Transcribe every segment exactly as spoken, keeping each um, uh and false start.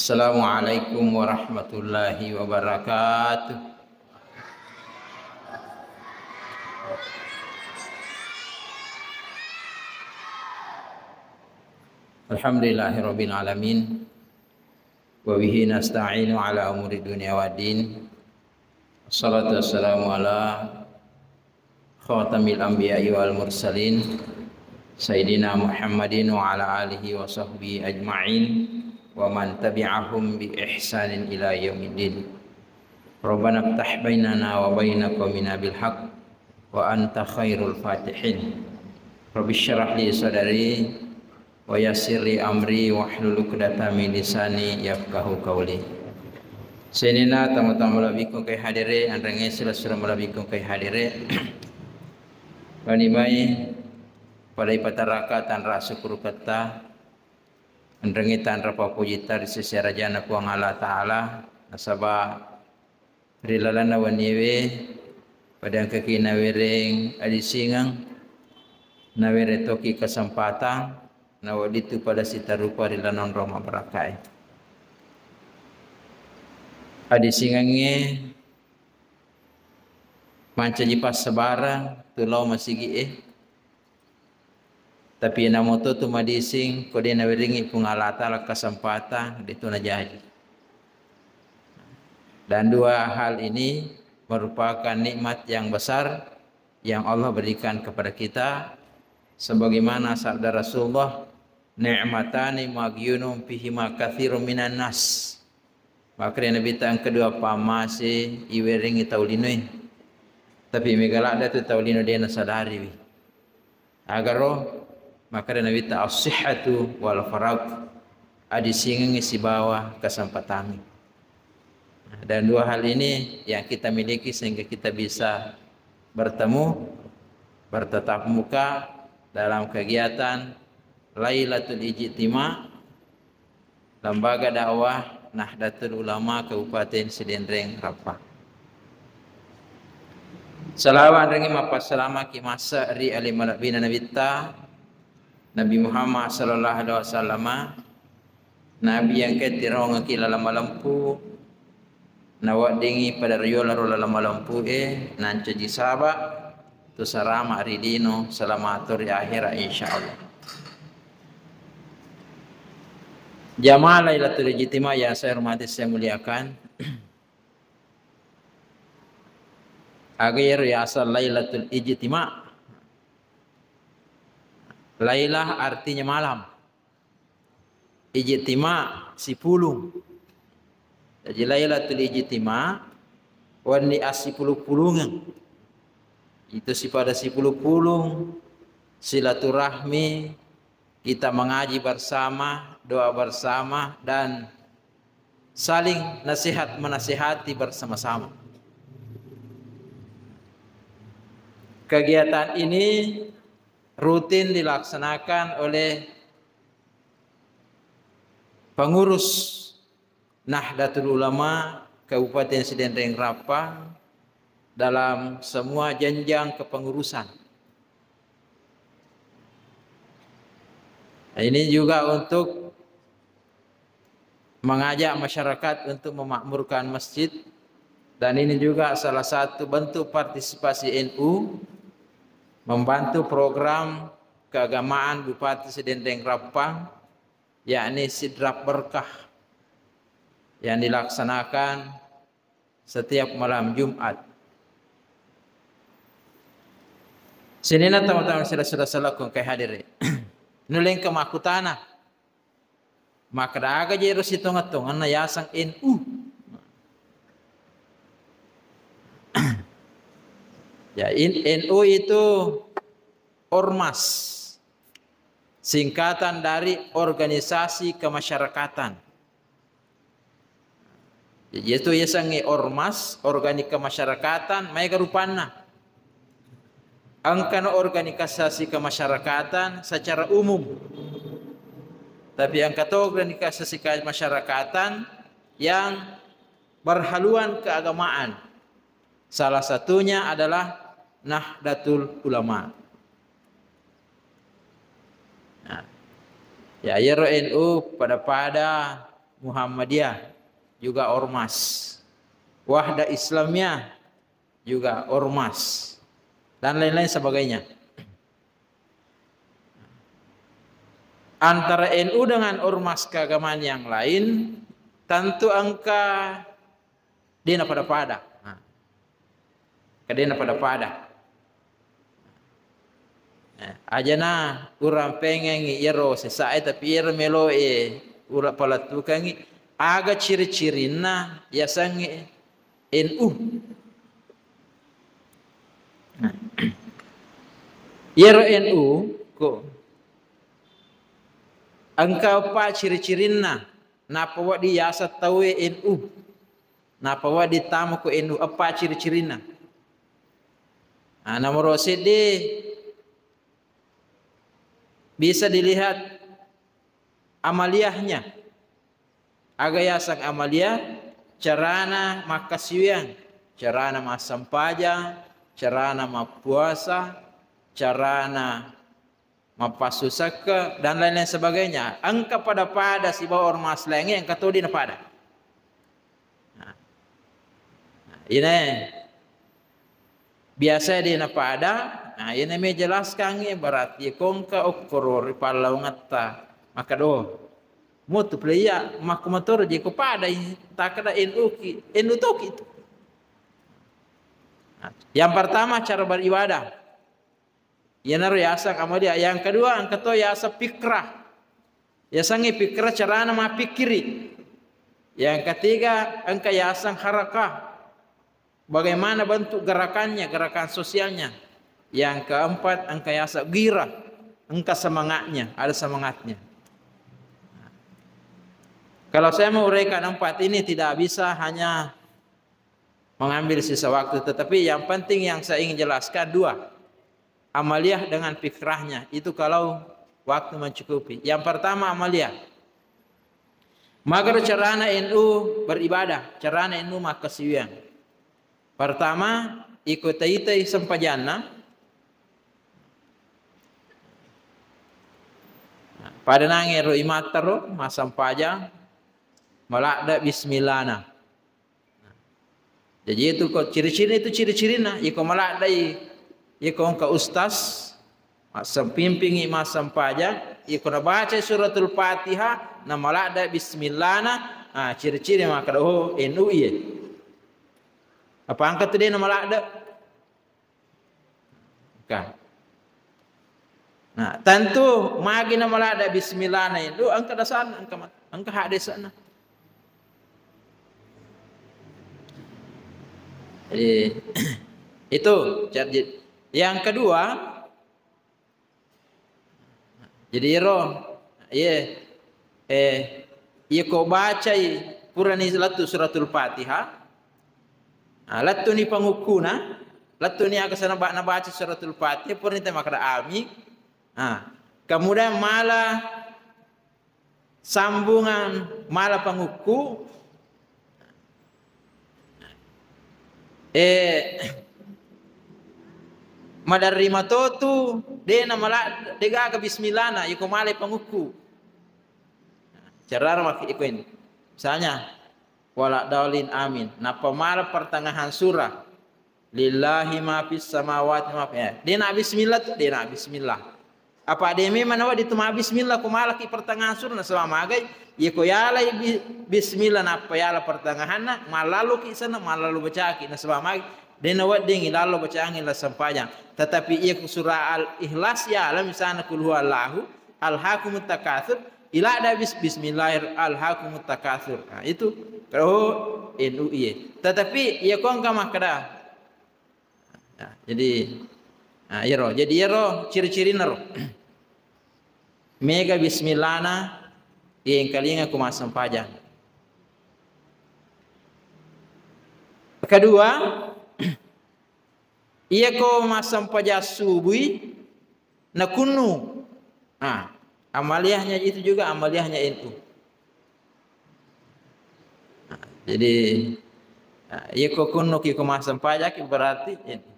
Assalamualaikum warahmatullahi wabarakatuh. Alhamdulillahirabbil alamin. Wa bihi nasta'inu ala umuri dunya waddin. Wassalatu wassalamu ala khatamil anbiya'i wal mursalin, Sayyidina Muhammadin wa ala alihi wa sahbihi ajma'in, wa man tabi'ahum bi ihsanin ila yaumiddin. Rabbana iftah bainana wa baina qaumina bil haq, wa anta khairul fatihin. Rabbi syrah li sadri, wa yassir li amri, wahlul uqdatam min lisani yafqahu qauli. Sininna tama-tama malebbiku engkae hadere, anrengnge silessureng malebbiku engkae hadere. Wenni mai pada ipataraka tanra asukkuruketta, anrengnge tanra pappojitta ri sese arajana Puang Allah Ta'ala, nasaba ri lalenna wenniewe, pada engkaki nawereng adisingeng, nawereng toki kesempatan, naweddittu pada sitarupa ri lalenna onrong mabbarakkae. Adisingengnge mancaji passabareng tu lao masigi'e, tapi namoto tu madising, ko de nawerengngi Puang Allah Ta'ala kesempatan, de tu najaji. Dan dua hal ini merupakan nikmat yang besar yang Allah berikan kepada kita, sebagaimana sabda Rasulullah, "Ni'matani maghyunun fihima katsirun minan nas." Makkeda Nabitta, engka dua pammase iwerengngi tau linoe, tapi mega ladde tu tau lino de nasadariwi. Agaro, makkeda Nabitta, "As-sihhatu wal faragh," adisingengngi sibawa kesempatangngi. Dan dua hal ini yang kita miliki sehingga kita bisa bertemu, bertatap muka dalam kegiatan Lailatul Ijtima, Lembaga Dakwah Nahdlatul Ulama Kabupaten Sidenreng Rappang. Salawa anrengnge mappassalamaki mase ri ale malebbina Nabitta, Nabi Muhammad sallallahu alaihi wasallam, Nabi yang engkae tirongengki laleng malempu, naweddingngi pada riolaro laleng malempu'e, nancaji saba, tu salama ri lino, salama to ri akhera, insyaallah. Jamaah Lailatul Ijtima yang saya hormati, saya muliakan. Aga iyaro yaseng Lailatul Ijtima? Lailah artinya malam. Ijtima sipulung. Jadi Lailatul Ijtima, wenni assipulung-pulungeng. Itu sipada sipulung-pulung, silaturahmi, kita mengaji bersama, doa bersama, dan saling nasihat menasihati bersama-sama. Kegiatan ini rutin dilaksanakan oleh pengurus Nahdlatul Ulama Kabupaten Sidenreng Rappang dalam semua jenjang kepengurusan. Ini juga untuk mengajak masyarakat untuk memakmurkan masjid, dan ini juga salah satu bentuk partisipasi N U membantu program keagamaan Bupati Sidenreng Rappang, yakni Sidrap Berkah yang dilaksanakan setiap malam Jumat. Sininna tama-tama sila-sila salakku engkae hadere. Nulle engka makkutana, makkeda aga je ro sitongeng-tongenna yaseng N U? Ya, in-, N U itu ormas, singkatan dari organisasi kemasyarakatan. Jadi, itu yasengnge ormas, organik kemasyarakatan, maega rupanna. Engkana organisasi kemasyarakatan secara umum. Tapi engka to organisasi kemasyarakatan yang berhaluan keagamaan. Salah satunya adalah Nahdlatul Ulama. Nah, ya, iyaro N U pada-pada Muhammadiyah juga ormas, Wahdah Islamiyah juga ormas, dan lain-lain sebagainya. Antara N U dengan ormas keagamaan yang lain, tentu engka de' napada-pada. Nah, engka de' napada-pada. Eh, ajana urampengengngi iyaro sesae, tapi iyaro meloe ura palettukengngi, aga ciri-cirinna yasengnge N U. Nah, iyaro N U ko engka eppa ciri-cirinna, nappa wedding yaseng tauwe N U, nappa wedding tama ko N U, eppa ciri-cirinna. Nah, nomoro seddi bisa dilihat amaliyahnya. Aga yaseng amaliyah? Carana makkasiwiang, carana massempajang, carana mappuasa, carana mappassusekke, dan lain-lain sebagainya. Engka pada-pada sibawa ormas laingnge, engka todi napada. Nah, ine biasa de' napada, nah, ine me jelaskangngi, berarti ko engka okkoro ri pallaungetta, makkeda, "Oh, mutu pole iya, makkumatoro je ko padai, takkeda N U ki, N U toki tu." Nah, yang pertama cara beribadah. Iyanaro yaseng amaliyah. Yang kedua, engka to yaseng fikrah. Yasengnge fikrah carana mappikkiri. Yang ketiga, engka yaseng harakah. Bagaimana bentuk gerakannya, gerakan sosialnya. Yang keempat, engka yaseng ghirah. Engka semangatnya, ada semangatnya. Kalau saya mau uraikan empat ini tidak bisa hanya mengambil sisa waktu, tetapi yang penting yang saya ingin jelaskan dua. Amaliyah dengan fikrahnya, itu kalau waktu mencukupi. Yang pertama amaliyah. Magaro carana N U beribadah, carana N U makkasiwiang. Pertama, iko taitai sempajanna. Pada nangero imattaro, massempajang, maladde bismillahna. Jadi itu ko ciri-ciri, itu ciri-cirina. Iko maladdai, iko engka ustaz, massempimpinngi massempajang, iko nabacai suratul Fatihah, na maladde bismillahna, ah, ciri-ciri makkeda, oh, N U iye. Apa engka tu de' na maladde? Engka. Nah, tentu magi na maladde bismillah na itu engka dasarna, engka ma-, engka hadisna. Jadi, itu, jadi yang kedua, jadi ro, ye, eh, ye ko bacai purani lettu suratul Fatihah, ah, lettuni pangukkuna, lettuni aga sana ba-, nabaca suratul Fatihah, purani te makkeda amin. Ah, kemudian mala sambungan, mala pangukku, eh, maderri matotu, de' na mala-, de' gaga bismillahna, iko mala pangukku. Carana maki iko ini. Misalnya, wala dalin amin. Nappa mala pertengahan surah. Lillahi ma fis samawati ma fi-, eh, de' na bismillah tu, de' na bismillah. Apa de' memang nawedding tu ma bismillah ko malaki pertengahan surah nasaba magai, ye ko yalai bi-, bismillah nappa yala pertengahanna, mallalu ki sana, mallalu bacaki nasaba magai, de' nawedding ilallo bacangi la sempajang. Tetapi ye ko surah Al-Ikhlas yala misalna Qul huwallahu, alhaakumut takatsur, iladde bis-, bismillahir alhaakumut takatsur. Nah, itu, oh, N U iye. Tetapi ye ko engka makkeda, nah, jadi, nah, iyaro. Jadi iyaro ciri-cirina ro. Mega bismillahna, yengkalinga ku massempajang. Kedua, iya ko massempajang subui, nakunnu. Ah, amaliyahnya itu juga amaliyahnya N U. Nah, jadi, nah, iya ko kunnu ki ko massempajaki berarti N U.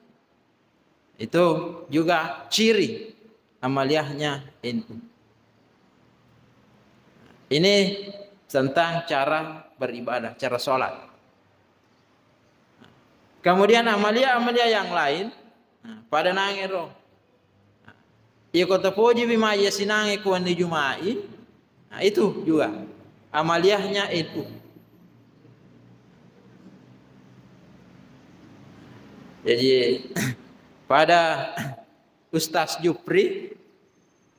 Itu juga ciri amaliyahnya N U. Ini tentang cara beribadah, cara sholat. Kemudian amalia-amalia yang lain, nah, pada nangero. Iya ko tapoji wi maja sinange ko wenni Juma'i, nah, itu juga amaliahnya N U. Jadi pada Ustaz Jupri,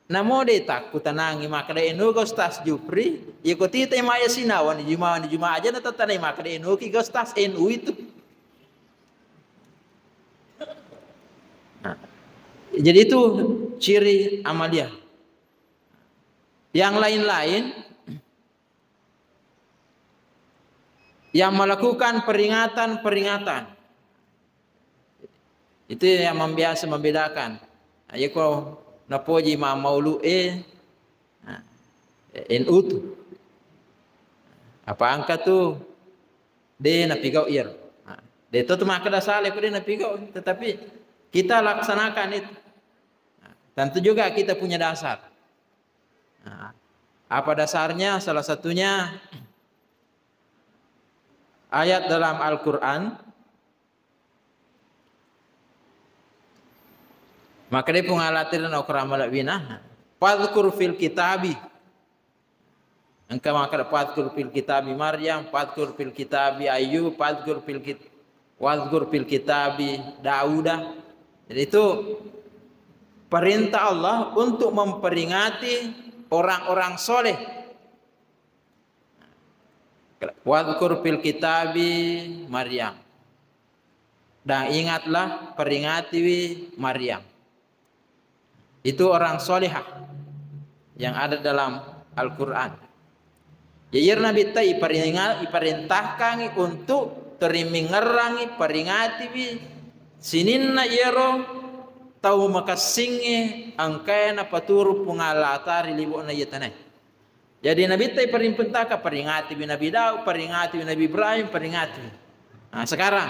namo de takkutanangi makkeda N U ga Ustaz Jupri, iya ko tita maja sinange wenni Juma, wenni Juma aja na tatanai makkeda N U ki ga Ustaz, N U itu. Nah, jadi itu ciri amalia. Yang lain-lain yang melakukan peringatan-peringatan, itu yang membiasa membedakan. Nah, iya ko napoji ma maulu e, nah, N U tu. Apa angka tu de napigau iyaro. Nah, de to tu makkeda sale ko de napigau, tetapi kita laksanakan itu. Nah, tentu juga kita punya dasar. Nah, apa dasarnya? Salah satunya ayat dalam Al-Quran. Makkeda Puang Allah Ta'ala na Quran malebbina, "Fadhkur fil kitabi." Engka makkeda, "Fadhkur fil kitabi Maryam, fadhkur fil kitabi Ayyub, fadhkur fil kit-, wadhkur fil kitabi Dauda." Jadi itu perintah Allah untuk memperingati orang-orang soleh. "Wadhkur fil kitabi Maryam." Dan ingatlah, peringatiwi Maryam. Itu orang solehah yang ada dalam Al-Quran. Jadi, iyaro Nabitta iperinga-, iperintahkangi untuk terimingerangi, peringatiwi sininna iyaro tau makessingnge engkae napaturu Puang Allah Ta'ala ri libo'na iya tanae. Jadi Nabitta iperintahkan, peringatiwi Nabi Daud, peringatiwi Nabi Ibrahim, peringatiwi. Nah, sekarang,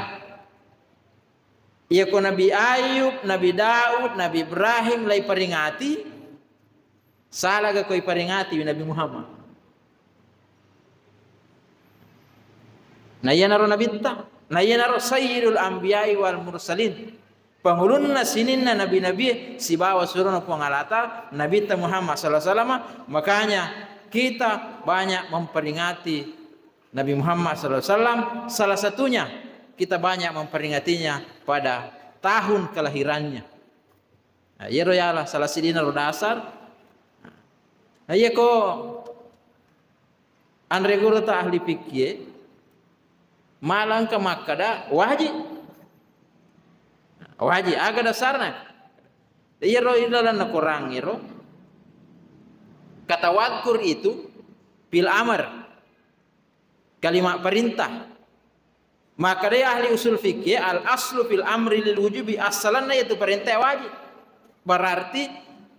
iya ko Nabi Ayub, Nabi Daud, Nabi Ibrahim lai peringati, salah ga ko iperingatiwi Nabi Muhammad? Nah, iyanaro Nabitta, nah, iyanaro Sayyidul Anbiya'i wal Mursalin. Pangulunna sininna nabi-nabi sibawa surona Puang Allah Ta'ala, Nabitta Muhammad sallallahu alaihi wasallam. Makanya kita banyak memperingati Nabi Muhammad sallallahu alaihi wasallam. Salah satunya kita banyak memperingatinya pada tahun kelahirannya. Nah, iyaro yala salah sidina ro dasar. Nah, iya ko anre guru ta ahli fikih, malang ke makkada wajib. Wajib, aga dasarna? Iyaro ilalanna Quran iro, kata wadhkur itu fil amr, kalimat perintah. Makkedai ahli usul fikih, al aslu fil amri lil wujubi, assalanna iyatu parentah wajib. Berarti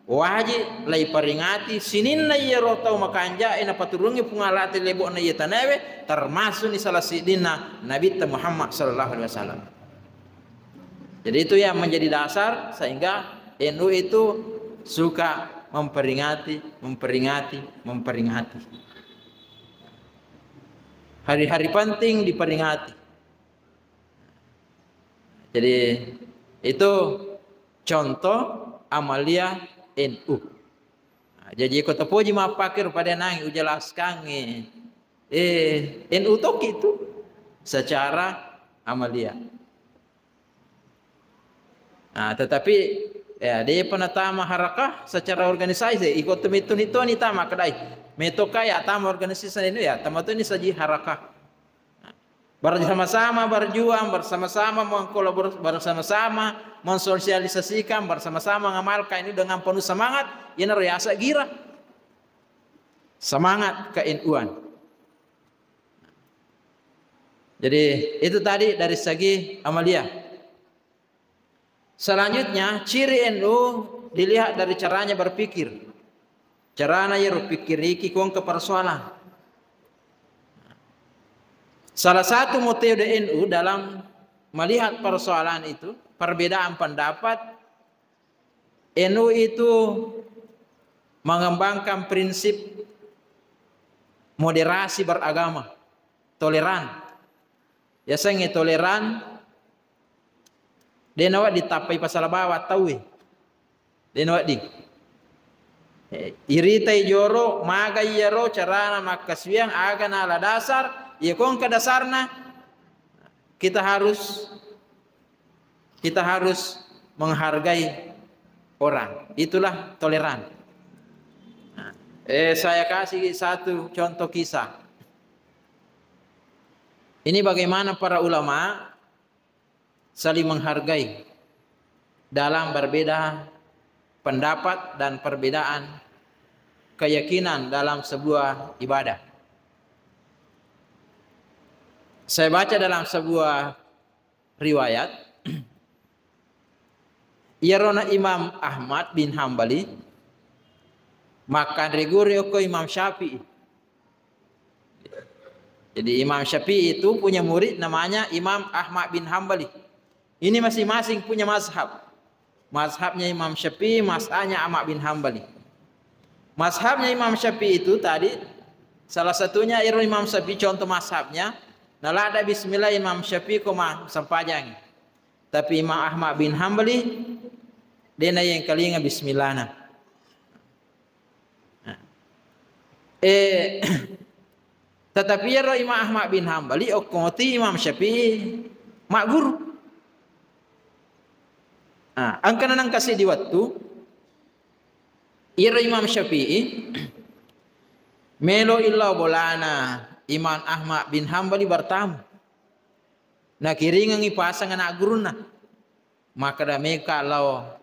wajib laiperingati sininna iyaro tau makanja'e napaturungngi Puang Allah Ta'ala lebo'na iya tanaewe, termasukni salah siddinna Nabitta Muhammad sallallahu alaihi wasallam. Jadi itu yang menjadi dasar sehingga N U itu suka memperingati, memperingati, memperingati. Hari-hari penting diperingati. Jadi itu contoh amalia N U. Nah, jadi ko tapoji mappakir pada nangi ujelaskangi, eh, N U toki itu secara amalia. Nah, tetapi ya, de pa natama harakah secara organisasi, iko tu mitu ni tama kedai. Metoka ya tama organisasi ini ya, tama tu ini saji harakah. Nah, bersama-sama berjuang, bersama-sama mengkolabor-, bersama-sama mensosialisasikan, bersama-sama mengamalkan ini dengan penuh semangat, ini riasa gira. Semangat ke N U-an. Jadi, itu tadi dari segi amalia. Selanjutnya, ciri N U dilihat dari caranya berpikir. Carana iyaro pikiriki kongke persoalan. Salah satu metode N U dalam melihat persoalan itu, perbedaan pendapat, N U itu mengembangkan prinsip moderasi beragama, toleran. Yasengnge toleran, de' nawedding tappai pasala bawang tauwe. De' nawedding. Eh, iritai joro, maga iyaro carana makkasuwiang, aga nala dasar, iya ko engka dasarna, kita harus, kita harus menghargai orang. Itulah toleran. Nah, eh, saya kasih satu contoh kisah. Ini bagaimana para ulama saling menghargai dalam berbeda pendapat dan perbedaan keyakinan dalam sebuah ibadah. Saya baca dalam sebuah riwayat, iyarona Imam Ahmad bin Hambali makkanre guru okko Imam Syafi'i. Jadi Imam Syafi'i itu punya murid namanya Imam Ahmad bin Hambali. Ini masing-masing punya mazhab. Mazhabnya Imam Syafi'i, mazhabnya Ahmad bin Hambali. Mazhabnya Imam Syafi'i itu tadi, salah satunya iro Imam Syafi'i, contoh mazhabnya, nalada bismillah Imam Syafi'i ko ma-, sempajangi. Tapi Imam Ahmad bin Hambali, de' nayengkalinga bismillahna. Eh, tetapi iyaro Imam Ahmad bin Hambali okko moti Imam Syafi'i magguru. Ah, engkana nengka seddi wettu, iyaro Imam Syafi'i melo illau bolana Imam Ahmad bin Hambali bertamu. Nakiringengngi pasang ana' gurunna. Makkeda, "Meka lao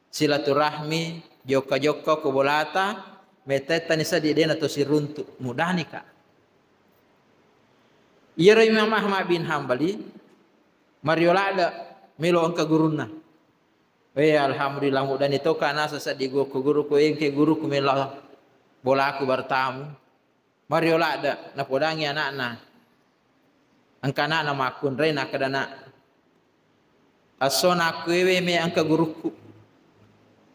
silaturahmi, jokka-jokka ko bolata, metettani seddi de' nato siruntu, mudanika." Iyaro Imam Ahmad bin Hambali, mario ladde' melo engka gurunna. Eh, alhamdulillah, mudani toka nasa seddi guru, ko guruku, engke guruku melo bolaku bertamu. Mario ladde', napodangi ana'na. Engka ana'na makkunrai, nakkeda, "Na', esso nakkuewe me engka gurukku.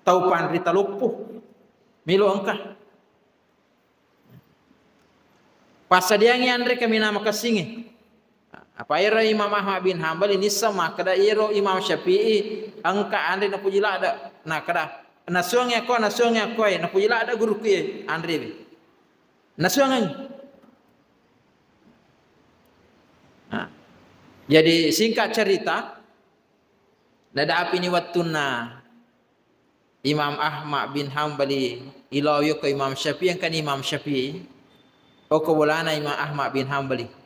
Tau panrita loppo. Melo engka. Passadiangi anre kaminang makessingnge." Apa ero Imam Ahmad bin Hambali nisseng makkeda, iyaro Imam Syafi'i engka anre napoji ladde'. Nakkeda, "Nasuangngi akko, nasuangngi akko, eh, napoji ladde' gurukku, eh, anrewe." Nasuangengngi. Nah, jadi singkat cerita, nadapini wettunna Imam Ahmad bin Hambali ilao yokko Imam Syafi'i, engkani Imam Syafi'i okko bolana Imam Ahmad bin Hambali.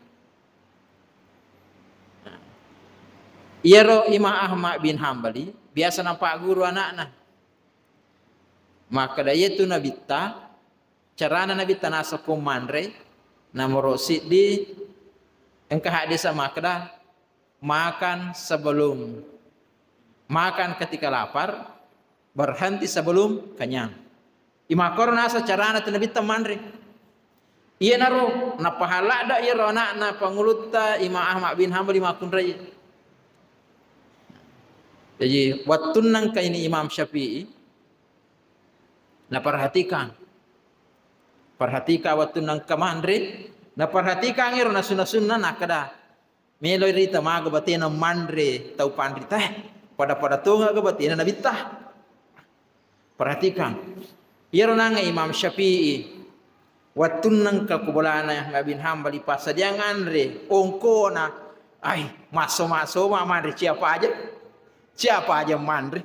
Iyaro Imam Ahmad bin Hambali biasa napagguru ana'na. Makkeda, "Iyatu Nabitta, carana Nabitta nasokko manre, nomoro siddi, engka hadis makkeda, makan sebelum, makan ketika lapar, berhenti sebelum kenyang." Imakkoro naseng carana tu Nabitta manre. Iyanaro napahalladda iyaro ana'na pangulutta Imam Ahmad bin Hambali makkunrai. Jaji, wettunna engkaini Imam Syafi'i, naperhatikan. Perhatikan wettunna engka manre, naperhatikan ero nasu-nasunna, nakkeda, "Meloi rita maga batena manre tau panrita, eh, pada-pada tongaga batena Nabitta." Perhatikan. Iyaro nangnge Imam Syafi'i, wettunna engka ko bolana Ahmad bin Hambali passadiang anre, ongkona, ai, masso-masso ma manre, siapa aja? Siapa aja manre?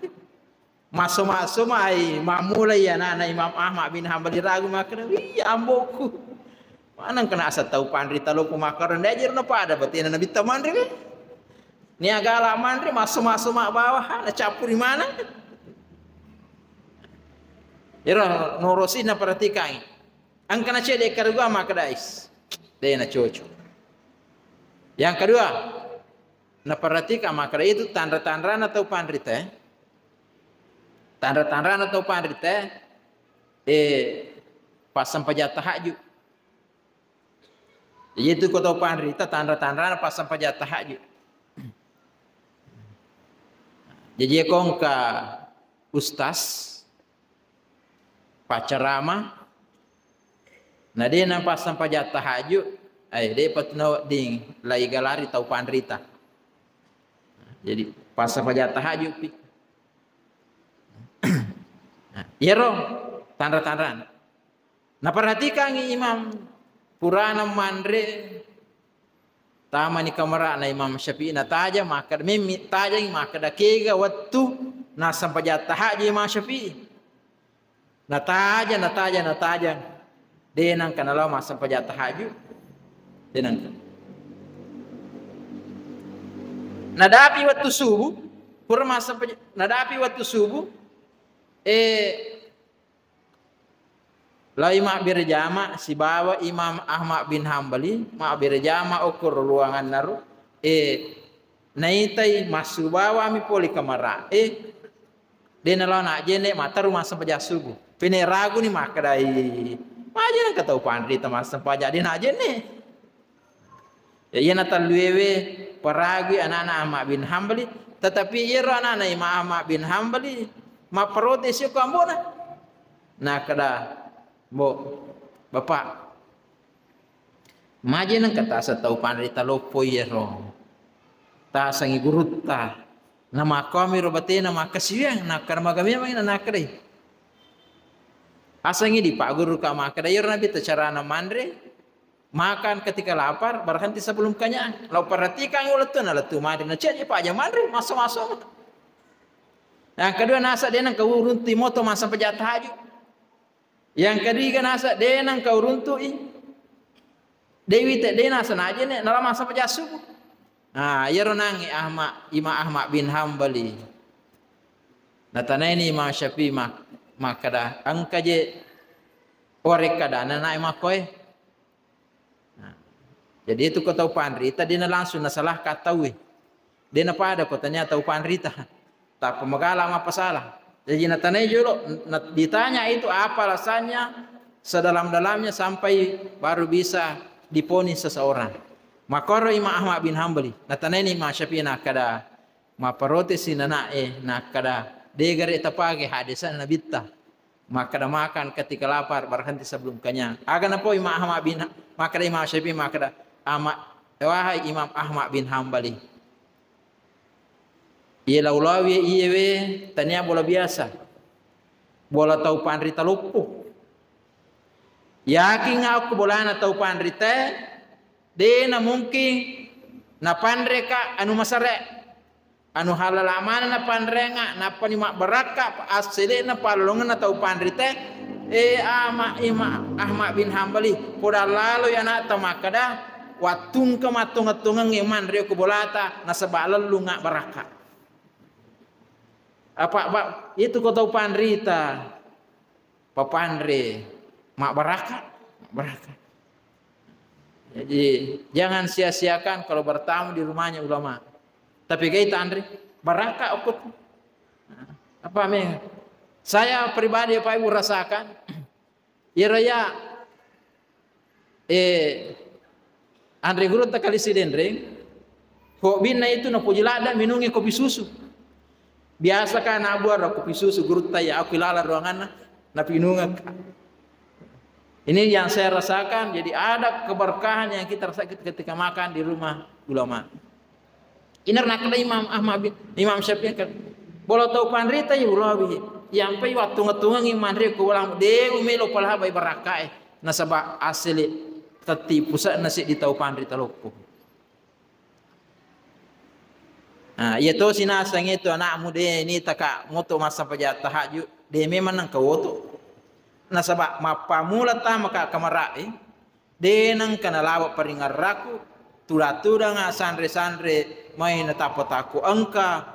Masso-masso mai mammulai anana Imam Ahmad bin Hambali ragu makkeda, "Wih, ambokku. Maneng kena asa tau panrita loppo makkoro, nda jero napada batena Nabitta manre, weh. Niaga ala manre, masso-masso ma bawa, ha, nacappuri maneng." Ero norosi naperhatikangi. Engka nacede karugua makkeda, "Is, de nacocok." Yang kedua, naperhatikan makkeda itu tanra-tanrana tau panrita, eh. Tanra-tanrana tau panrita, eh, passempajang tahajud. Jadi itu ko tau panrita, tanra-tanrana passempajang tahajud. Jadi ko engka ustaz, paccarama, Na de' na passempajang tahajud, eh, de' pa tu nawedding lai galari tau panrita. Jadi passempajang tahajud pi. Nah, iyaro tanra-tanrana. Naperhatikangngi imam purana manre, tamani kamara'na Imam Syafi'i, natajang makkeda, memmi tajang makkeda, kega wettu nassempajang tahajud Imam Syafi'i. Natajang, natajang, natajang. De' nengka nalao massempajang tahajud. De' nengka. Nadapi wettu subuh, pura massempajang, nadapi wettu subuh, eh, Lai mabbere jama sibawa Imam Ahmad bin Hambali, mabbere jama okko ro ruanganna ro, eh, naitai massubawami pole kamara, eh, de' nalao najjenne, matteru massempajang subuh. Pene raguni makkedai, majjenne engka tau panrita massempajang de' najjenne. Ya, iyana talluewe paragui anana Ahmad bin Hambali, tetapi iyaro anana Imam Ahmad bin Hambali mapprotes ko ambona. Nakkeda, "Mbo, Bapak, maje nengka tasa tau panrita loppo iyaro. Tasangi gurutta. Namakkomi ro batena makkasiwiang, nakkeda maga memang ina nakkedai. Asangi dipagguru ka makkeda iyaro nabitta carana manre." Makan ketika lapar, berhenti sebelum kenyang. Lau perhatikan ulettu, na lettu mari, na cek paja manre, maso-maso. Yang kedua, nasa de' nengka uruntu moto massempajang tahajud. Yang ketiga, nasa de' nengka uruntu i. Dewi te de' nasa naje ne, nala massempajang subuh. Nah, iyaro nangi Ahmad, Imam Ahmad bin Hambali. Natanaini Imam Syafi'i mak-, makkeda, engka je warekkadana nae makkoe. Nah, jadi itu ko tau panrita, de' na langsung nasalahkan tauwe. De' na pada ko tania tau panrita. Tappa magala mappasala. Jadi natanai jolo, na-, ditanya itu apa alasannya sedalam-dalamnya sampai baru bisa diponis seseorang. Makoro Imam Ahmad bin Hambali, natanai ni Imam Syafi'i nakkeda, mapparotesi nanae, nakkeda, de' gare tapake hadisana nabitta. Makkeda makan ketika lapar, berhenti sebelum kenyang. Aga napau Imam Ahmad bin Ha-, makkeda Imam Syafi'i makkeda, Ama-, wahai Imam Ahmad bin Hambali. Iya lau-lau iye we tania bola biasa. Bola tau panrita loppo. Yakin aku bolana tau panrita, de' na mungkin napanreka anu masare. Anu halala maneng napanrenga, nappani mabbarakka, assele'na pallolongenna tau panrita, eh, ama-, Ima-, Ahmad bin Hambali, poda laloi anakta makkeda, wattungka mattongeng-tongengnge manre ko bolata, nasaba lellunga barakka. Apa, ba-, itu ko tau panrita. Papanre, mabbarakka, mabbarakka. Jadi, jangan sia-siakan kalau bertamu di rumahnya ulama. Tapi gai tanre, barakka okko. Apa me? Saya pribadi, Bapak Ibu, rasakan, iyaro ya, eh, anre gurutta Kali Sidenreng, hobbinna itu napoji ladda minungi kopi susu. Biasa ka nabuara kopi susu gurutta ya, aku ilala ruanganna, napinungekka. Ini yang saya rasakan, jadi ada keberkahan yang kita rasakan ketika makan di rumah ulama. Inaro nakkeda Imam Ahmad bin, Imam Syafi'i kan, bola tau panrita ya ulawi, yampai wattunga-tungangi manre ko bola, de' umelo palabai barakkae, nasaba asli tetti pusa'na seddi tau panrita loppo. Nah, iya tosi naseng itu anakmu de' nitaka moto massempajang tahajud, de' memang nengka woto. Nasaba mappamula tamaka kamarae, de' nengka nalawa paringerraku, tuda-tudanga sanre-sanre mai natappa takku engka,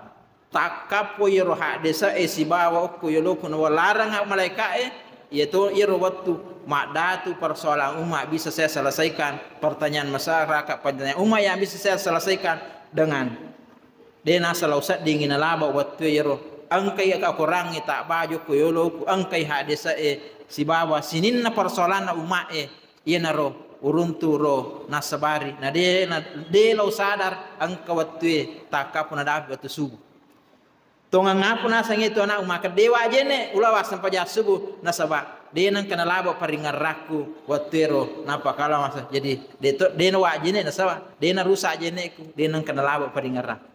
takkappo iyaro haddese'e sibawa okko yoloku nawalaranga malaeka'e, iyato iyaro wettu maddatu persoalan umat bisa saya selesaikan, pertanyaan masyarakat, pertanyaan umat yang bisa saya selesaikan dengan de' nasa lao seddingi nalaba wettu iyaro engkai akorangnge tabbaju ko yoloku, engkai haddese'e sibawa sininna persoalanna umat'e, iyanaro uruntu ro nassabari, na de', na de' lao sadar engka wettue takkappo nadapi wettu subuh. Tongengngapu naseng itu anakmu makkeda de' wajenne ulawa sempajang subuh, nasaba De' nengka nalabo paringerrakku wettuero nappa kala masa. Jadi de' to, de' nawajine nasaba de' narusak jene'ku, de' nengka nalabo paringerrakku.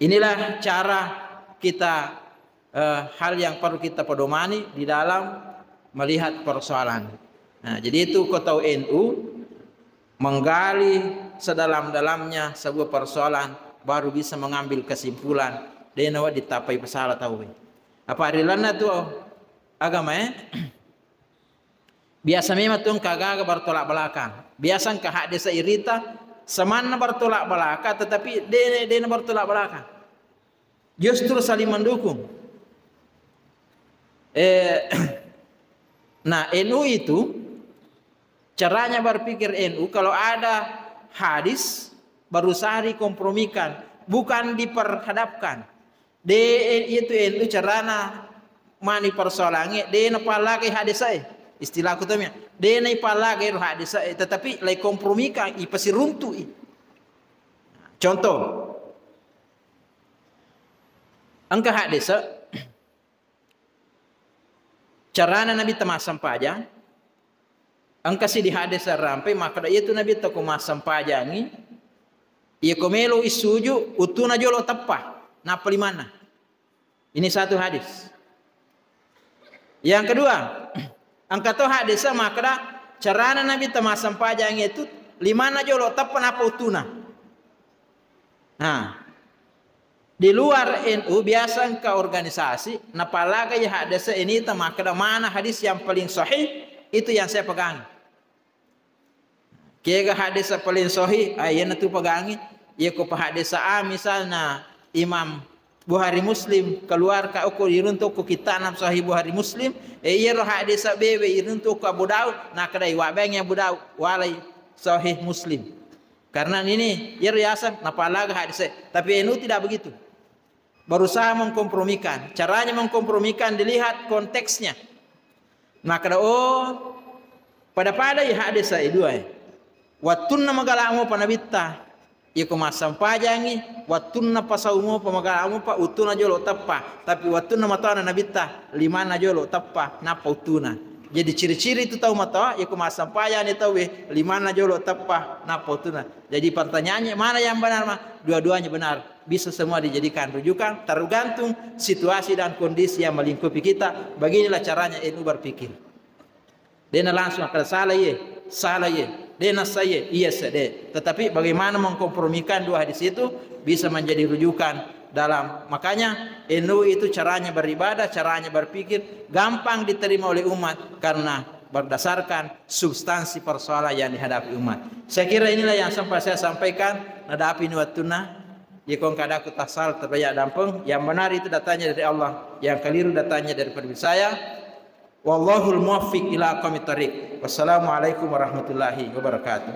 Inilah cara kita, eh, hal yang perlu kita pedomani di dalam melihat persoalan. Nah, jadi itu ko tau N U menggali sedalam-dalamnya sebuah persoalan, baru bisa mengambil kesimpulan. De' nawedding tappai pasala tauwe. Apa ri lalenna tu agamae, biasa memang tu engka aga-aga bertolak belakang. Biasa engka haddese' irita, samanna bertolak belakang, tetapi de', de' na bertolak belakang. Justru saling mendukung. Eh, nah, N U itu, caranya berpikir N U, kalau ada hadis, berusaha dikompromikan, bukan diperhadapkan. De', itu N U carana mani persoalangnge, de' napallagai haddese'. Istilahku tommi, de' naipallagai ro haddese', tetapi lai kompromikan, ipasiruntu'i. Contoh, engka haddese', carana Nabitta massempajang, engka siddi haddese' rampe makkeda, iyatu Nabitta ko massempajangngi, iya ko melo issuju, uttuna jolo teppa, nappa limanna. Ini satu hadis. Yang kedua, engka to haddese' makkeda, carana Nabitta massempajang itu limanna jolo teppa nappa uttuna. Nah, di luar N U biasa engka organisasi napallagai haddese' inita makkeda, mana hadis yang paling sahih itu yang saya pegang. Kega haddese' paling sahih, ah, iyana tu pegangi. Iya ko pa haddese' A, misalna Imam Bukhari Muslim keluarkan okko, iruntu okko kitta'na Sahih Bukhari Muslim, eh, iyaro haddese' B we iruntu okko Abu Daud, nakkedai, "Wabbayangngi Abu Daud, walai Sahih Muslim." Karena ini, iyaro yaseng napallaga haddese'. Tapi N U tidak begitu. Berusaha mengkompromikan. Caranya mengkompromikan, dilihat konteksnya. Makkeda, oh, pada-pada i haddese' e dua e. Wettunna magala' mopa Nabitta, iya ko massempajangngi, wettunna pasau mopa magala' mopa, uttuna jolo teppa. Tapi wettunna matoana Nabitta, limanna jolo teppa, nappa uttuna. Jadi ciri-ciri itu tau matoa, iya ko massempajang ni tau e, limanna jolo teppa, nappa uttuna. Jadi pertanyaannya, mana yang benar, ma? Dua-duanya benar. Bisa semua dijadikan rujukan, tergantung situasi dan kondisi yang melingkupi kita. Beginilah caranya N U berpikir. De' na langsung akan salah iye, salah iye. De' na sa iye, iye sa de'. Tetapi bagaimana mengkompromikan dua hadis itu bisa menjadi rujukan dalam. Makanya N U itu caranya beribadah, caranya berpikir gampang diterima oleh umat karena berdasarkan substansi persoalan yang dihadapi umat. Saya kira inilah yang sempat saya sampaikan. Nadapi ni wettunna, iya ko engka ada ku tasal terbanyak dampeng. Yang benar itu datangnya dari Allah, yang keliru datangnya daripada diri saya. Wallahul muwaffiq ila aqwamit thariq. Wassalamualaikum warahmatullahi wabarakatuh.